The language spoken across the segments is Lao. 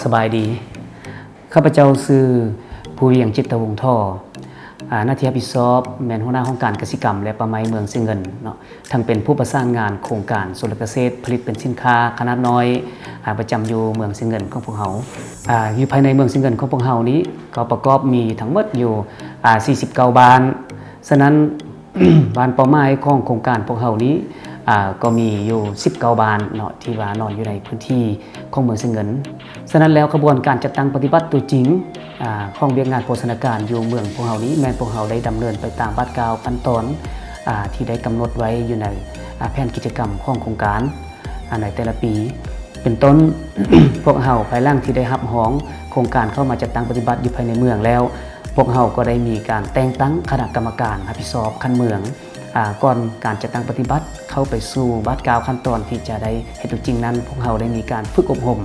ສະບາຍດີ. ຂ້າພະເຈົ້າຊື່ ພູວຽງ ຈິດຕະວົງທໍ ອາ ໜ້າທີ່ຮັບຜິດຊອບແມ່ນຫົວໜ້າຫ້ອງການກະສິກຳ ແລະ ປ່າໄມ້ເມືອງຊຽງເງິນເນາະ, ທັງເປັນຜູ້ປະສານງານໂຄງການຊົນລະກະເສດຜະລິດເປັນສິນຄ້າຂະໜາດນ້ອຍ ອາ ປະຈຳຢູ່ເມືອງຊຽງເງິນຂອງພວກເຮົາ. ອາ ຢູ່ພາຍໃນເມືອງຊຽງເງິນຂອງພວກເຮົານີ້ ກໍປະກອບມີຢູ່ທັງໝົດຢູ່ ອາ ສີ່ສິບເກົ້າບ້ານ. ສະນັ້ນ ບ້ານເປົ້າໝາຍຂອງໂຄງການພວກເຮົານີ້ ອາ ກໍມີຢູ່ສິບເກົ້າບ້ານເນາະ ທີ່ວ່ານອນຢູ່ໃນພື້ນທີ່ຂອງເມືອງຊຽງເງິນ. ສະນັ້ນແລ້ວ ຂະບວນການຈັດຕັ້ງປະຕິບັດຕົວຈິງ ອາ ຂອງວຽກງານໂພຊະນາການຢູ່ເມືອງພວກເຮົານີ້ ແມ່ນພວກເຮົາໄດ້ດຳເນີນໄປຕາມບາດກ້າວຂັ້ນຕອນ ອາ ທີ່ໄດ້ກຳນົດໄວ້ຢູ່ໃນ ອາ ແຜນກິດຈະກຳຂອງໂຄງການ ອາ ໃນແຕ່ລະປີ. ເປັນຕົ້ນ ພວກເຮົາພາຍຫຼັງທີ່ໄດ້ຮັບຮອງໂຄງການເຂົ້າມາຈັດຕັ້ງປະຕິບັດຢູ່ພາຍໃນເມືອງແລ້ວ ພວກເຮົາກໍໄດ້ມີການແຕ່ງຕັ້ງຄະນະກຳມະການຮັບຜິດຊອບຂັ້ນເມືອງ ອາ ກ່ອນການຈັດຕັ້ງປະຕິບັດເຂົ້າໄປສູ່ບາດກ້າວຂັ້ນຕອນທີ່ຈະໄດ້ເຮັດຕົວຈິງນັ້ນ ພວກເຮົາໄດ້ມີການຝຶກອົບຮົມ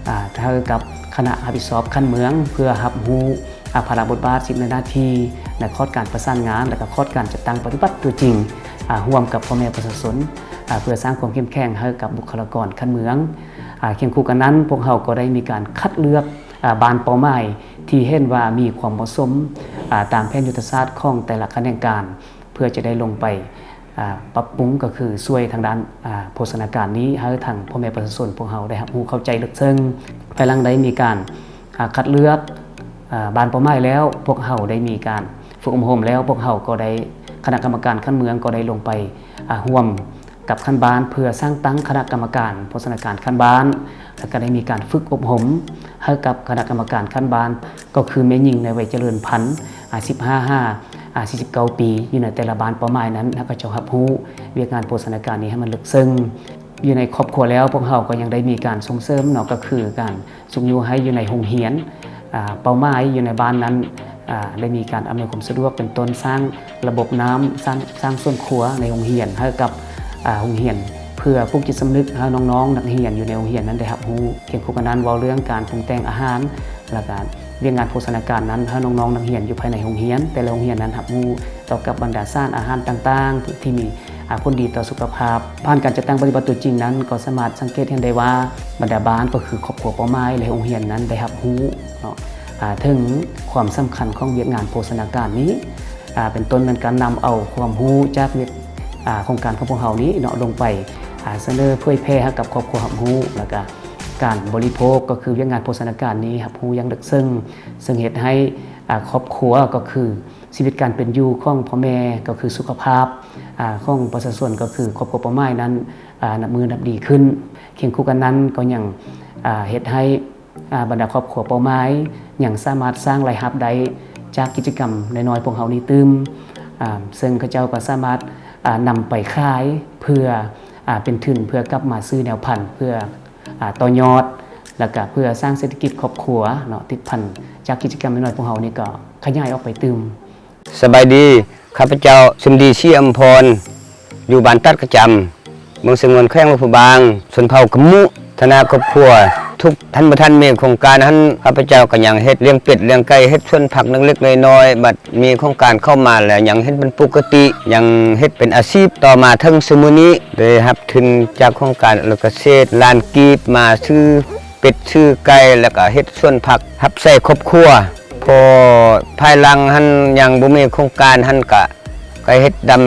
ອາ ໃຫ້ກັບຄະນະຮັບຜິດຊອບຂັ້ນເມືອງ ເພື່ອຮັບຮູ້ ອາ ພາລະບົດບາດ ສິດ ແລະ ໜ້າທີ່ ໃນຂອດການປະສານງານ ແລະ ກະຂອດການຈັດຕັ້ງປະຕິບັດຕົວຈິງ ອາ ຮ່ວມກັບພໍ່ແມ່ປະຊາຊົນ ອາ ເພື່ອສ້າງຄວາມເຂັ້ມແຂງໃຫ້ກັບບຸກຄະລາກອນຂັ້ນເມືອງ. ອາ ຄຽງຄູ່ກັນນັ້ນ ພວກເຮົາກໍໄດ້ມີການຄັດເລືອກ ອາ ບ້ານເປົ້າໝາຍທີ່ເຫັນວ່າມີຄວາມເໝາະສົມ ອາ ຕາມແຜນຍຸດທະສາດຂອງແຕ່ລະຂະແໜງການ ເພື່ອຈະໄດ້ລົງໄປ ອາ ປັບປຸງ ກໍຄືຊ່ວຍທາງດ້ານ ອາ ໂພຊະນາການນີ້ ໃຫ້ທາງພໍ່ແມ່ປະຊາຊົນພວກເຮົາໄດ້ຮັບຮູ້ເຂົ້າໃຈເລິກເຊິ່ງ. ພາຍຫຼັງໄດ້ມີການ ອາ ຄັດເລືອກ ອາ ບ້ານເປົ້າໝາຍແລ້ວ ພວກເຮົາໄດ້ມີການຝຶກອົບຮົມແລ້ວ ພວກເຮົາກໍໄດ້ ຄະນະກຳມະການຂັ້ນເມືອງກໍໄດ້ລົງໄປ ອາ ຮ່ວມກັບຂັ້ນບ້ານ ເພື່ອສ້າງຕັ້ງຄະນະກຳມະການໂພຊະນາການຂັ້ນບ້ານ ແລະ ກໍໄດ້ມີການຝຶກອົບຮົມໃຫ້ກັບຄະນະກຳມະການຂັ້ນບ້ານ ກໍຄືແມ່ຍິງໃນໄວຈະເລີນພັນ ອາ ສິບຫ້າ ຫາ ອາ ສີ່ສິບເກົ້າປີ ຢູ່ໃນແຕ່ລະບ້ານເປົ້າໝາຍນັ້ນ ໃຫ້ເຂົາເຈົ້າຮັບຮູ້ວຽກງານໂພຊະນາການນີ້ໃຫ້ມັນເລິກເຊິ່ງ. ຢູ່ໃນຄອບຄົວແລ້ວ ພວກເຮົາກໍຍັງໄດ້ມີການສົ່ງເສີມເນາະ ກໍຄືການຊຸກຍູ້ໃຫ້ຢູ່ໃນໂຮງຮຽນ ອາ ເປົ້າໝາຍຢູ່ໃນບ້ານນັ້ນ ອາ ໄດ້ມີການອຳນວຍຄວາມສະດວກ ເປັນຕົ້ນສ້າງລະບົບນ້ຳ ສ້າງ ສ້າງສວນຄົວໃນໂຮງຮຽນໃຫ້ກັບ ອາ ໂຮງຮຽນ ເພື່ອປູກຈິດສຳນຶກໃຫ້ນ້ອງໆນັກຮຽນຢູ່ໃນໂຮງຮຽນນັ້ນໄດ້ຮັບຮູ້. ຄຽງຄູ່ກັນນັ້ນ ເວົ້າເລື່ອງການປຸງແຕ່ງອາຫານ ແລ້ວກະວຽກງານໂພຊະນາການນັ້ນ ໃຫ້ນ້ອງໆນັກຮຽນຢູ່ພາຍໃນໂຮງຮຽນ ແຕ່ລະໂຮງຮຽນນັ້ນຮັບຮູ້ ຕໍ່ກັບບັນດາສານອາຫານຕ່າງໆ ທີ່ມີ ອາ ຜົນດີຕໍ່ສຸຂະພາບ. ຜ່ານການຈັດຕັ້ງປະຕິບັດຕົວຈິງນັ້ນ ກໍສາມາດສັງເກດເຫັນໄດ້ວ່າ ບັນດາບ້ານກໍຄືຄອບຄົວເປົ້າໝາຍ ແລະ ໂຮງຮຽນນັ້ນໄດ້ຮັບຮູ້ເນາະ ອາ ເຖິງຄວາມສຳຄັນຂອງວຽກງານໂພຊະນາການນີ້ ອາ ເປັນຕົ້ນແມ່ນການນຳເອົາຄວາມຮູ້ຈາກວຽກ ອາ ໂຄງການຂອງພວກເຮົານີ້ເນາະ ລົງໄປ ອາ ສະເໜີເຜີຍແຜ່ໃຫ້ກັບຄອບຄົວຮັບຮູ້ ແລ້ວກະການບໍລິໂພກ ກໍຄືວຽກງານໂພຊະນາການນີ້ຮັບຮູ້ຢ່າງເລິກເຊິ່ງ ເຊິ່ງເຮັດໃຫ້ ອາ ຄອບຄົວ ກໍຄື ຊີວິດການເປັນຢູ່ຂອງພໍ່ແມ່ ກໍຄືສຸຂະພາບ ອາ ຂອງປະຊາຊົນ ກໍຄືຄອບຄົວເປົ້າໝາຍນັ້ນ ອາ ນັບມື້ນັບດີຂຶ້ນ. ຄຽງຄູ່ກັນນັ້ນ ກໍຍັງ ອາ ເຮັດໃຫ້ ອາ ບັນດາຄອບຄົວເປົ້າໝາຍ ຍັງສາມາດສ້າງລາຍຮັບໄດ້ຈາກກິດຈະກຳນ້ອຍໆພວກເຮົານີ້ຕື່ມ ອາ ເຊິ່ງເຂົາເຈົ້າກໍສາມາດ ອາ ນຳໄປຂາຍເພື່ອ ອາ ເປັນທຶນເພື່ອກັບມາຊື້ແນວພັນ ເພື່ອ ອາ ຕໍ່ຍອດ ແລ້ວກະເພື່ອສ້າງເສດຖະກິດຄອບຄົວເນາະ ຕິດພັນຈາກກິດຈະກຳນ້ອຍໆພວກເຮົານີ້ກໍຂະຫຍາຍອອກໄປຕື່ມ. ສະບາຍດີ ຂ້າພະເຈົ້າ ສົມດີ ສີອຳພອນ ຢູ່ບ້ານຕັດກະຈຳ ເມືອງຊຽງເງິນ ແຂວງຫຼວງພະບາງ ຊົນເຜົ່າກະມຸ ຖານະຄອບຄົວ ທຸກທ່ານບໍ່ທັນມີໂຄງການຫັ້ນ ຂ້າພະເຈົ້າກໍຍັງເຮັດລ້ຽງເປັດລ້ຽງໄກ່ ເຮັດສວນຜັກເລັກໆນ້ອຍໆ ບັດມີໂຄງການເຂົ້າມາແລ້ວ ຍັງເຮັດເປັນປົກກະຕິ ຍັງເຮັດເປັນອາຊີບຕໍ່ມາເຖິງຊຸມື້ນີ້ ໄດ້ຮັບທຶນຈາກໂຄງການອະນຸກະເສດລ້ານກີບ ມາຊື້ເປັດຊື້ໄກ່ ແລ້ວກໍເຮັດສວນຜັກຮັບໃຊ້ຄອບຄົວ. ພໍພາຍຫຼັງຫັ້ນຍັງບໍ່ມີໂຄງການຫັ້ນກະ ກະເຮັດດຳ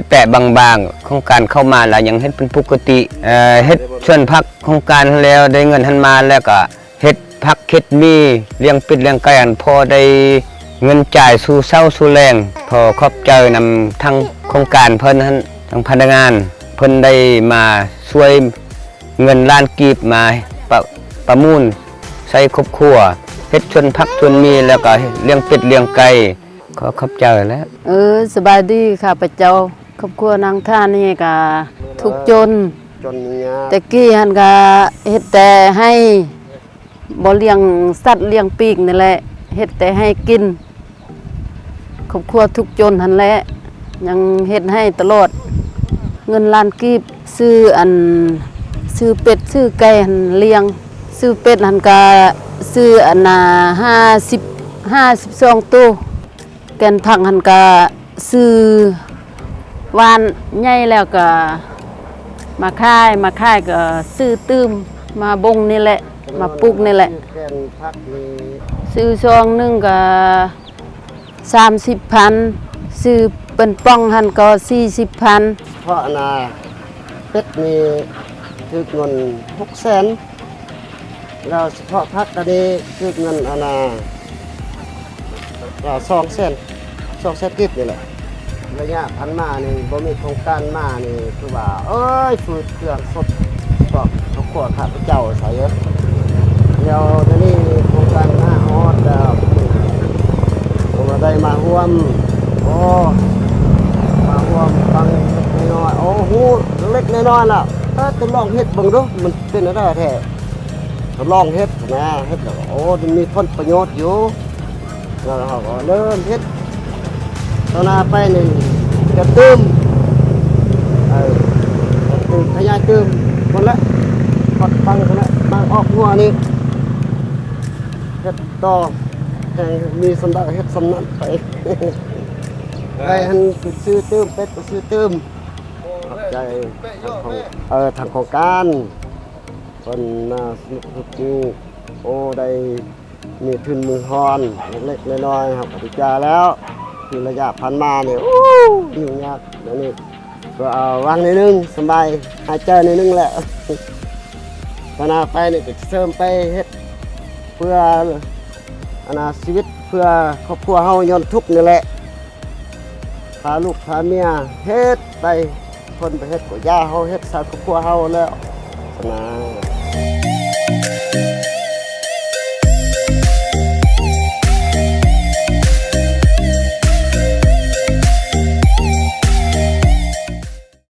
ແປະໆບາງໆ ໂຄງການເຂົ້າມາແລ້ວຍັງເຮັດເປັນປົກກະຕິ ເຮັດສວນຜັກໂຄງການຫັ້ນແລ້ວ ໄດ້ເງິນຫັ້ນມາແລ້ວກະເຮັດຜັກເຮັດໝີ່ ລ້ຽງເປັດລ້ຽງໄກ່ຫັ້ນ ພໍໄດ້ເງິນຈ່າຍສູ່ເຊົ້າສູ່ແລງ. ຂໍຂອບໃຈນຳທາງໂຄງການເພິ່ນຫັ້ນ ທາງພະນັກງານເພິ່ນໄດ້ມາຊ່ວຍ ເງິນລ້ານກີບມາປະ ປະມູນໃຊ້ຄອບຄົວ ເຮັດສວນຜັກສວນໝີ່ ແລ້ວກໍລ້ຽງເປັດລ້ຽງໄກ່. ຂໍຂອບໃຈແຫຼະ. ເອີ ສະບາຍດີ ຂ້າພະເຈົ້າ ຄອບຄົວນາງທ່ານນີ້ກະທຸກຈົນ ຈົນຍາກ ແຕ່ກີ້ຫັ້ນກະເຮັດແຕ່ໄຮ່ ບໍ່ລ້ຽງສັດລ້ຽງປີກນີ້ແຫຼະ ເຮັດແຕ່ໄຮ່ກິນ. ຄອບຄົວທຸກຈົນຫັ້ນແຫຼະ ຍັງເຮັດໄຮ່ຕະຫຼອດ ເງິນລ້ານກີບ ຊື້ອັນ ຊື້ເປັດຊື້ໄກ່ຫັ້ນລ້ຽງ ຊື້ເປັດຫັ້ນກະຊື້ອັນນ່າ ຫ້າສິບ ຫ້າສິບສອງໂຕ ແກ່ນຜັກຫັ້ນກະຊື້ຫວ່ານໃຫຍ່ແລ້ວກະມາຂາຍ ມາຂາຍກະຊື້ຕື່ມ ມາບົງນີ້ແຫຼະ. ມາປູກນີ້ແຫຼະ. ຊື້ແກ່ນຜັກນີ້ ຊື້ຊອງໜຶ່ງກໍສາມສິບພັນ, ຊື້ເປັນປ່ອງຫັ້ນກໍສີ່ສິບພັນ. ສະເພາະອັນນ່າ ເປັດນີ້ຖືກເງິນຫົກແສນ ແລ້ວສະເພາະຜັກອັນນີ້ຖືກເງິນອັນນ່າ ກໍສອງແສນ ສອງແສນກີບນີ້ແຫຼະ. ໄລຍະຜ່ານມານີ້ບໍ່ມີໂຄງການມານີ້ ຄືວ່າ ໂອ້ຍ ຟືດເຄື່ອງສົດ ພວກຄອບຄົວຂ້າພະເຈົ້າໃສເອີ. ແລ້ວດຽວນີ້ໂຄງການມາຮອດແລ້ວ ກໍມາໄດ້ມາຮ່ວມ ໂອ້ ມາຮ່ວມຟັງເລັກນ້ອຍ ໂອ້ ຮູ້ເລັກນ້ອຍລະ ກໍທົດລອງເຮັດເບິ່ງດູ ມັນເປັນແນວໃດແທ້. ທົດລອງເຮັດນະ ເຮັດແລ້ວ ໂອ້ ມັນມີຜົນປະໂຫຍດຢູ່ ແລ້ວເຮົາກໍເລີ່ມເຮັດ. ຕໍ່ໜ້າໄປນີ້ຈະຕື່ມ ເອີ ຈະຕື່ມ ຂະຫຍາຍຕື່ມພຸ້ນແຫຼະ ຮອດຝັ່ງພຸ້ນແຫຼະ ມາອອກຫົວນີ້ ເຮັດຕໍ່ ແຮ່ງມີສ່ຳໃດເຮັດສ່ຳນັ້ນໄປ. ໄປຫັ້ນໄປຊື້ຕື່ມ ເປັດໄປຊື້ຕື່ມ. ຂອບໃຈທາງໂຄງ ເອີ ທາງໂຄງການ ເພິ່ນມາສະໜັບສະໜູນ ໂອ້ ໄດ້ມີທຶນມືຮອນເລັກໆນ້ອຍໆ ເຮົາກໍດີໃຈແລ້ວ. ຄືໄລຍະຜ່ານມານີ້ ໂອ້ ຫຍຸ້ງຍາກ ດຽວນີ້ກໍເອົາວາງໜ້ອຍໜຶ່ງ ສະບາຍຫາຍໃຈໜ້ອຍໜຶ່ງແລ້ວ. ຕໍ່ໜ້າໄປນີ້ກໍເສີມໄປເຮັດເພື່ອ ອັນນ່າ ຊີວິດ ເພື່ອຄອບຄົວເຮົາ ຍ້ອນທຸກນີ້ແຫຼະ. ພາລູກພາເມຍເຮັດໄປ ຄົນໄປເຮັດກໍຢ່າ ເຮົາເຮັດໃສ່ຄອບຄົວເຮົາແລ້ວ ຫັ້ນນະ.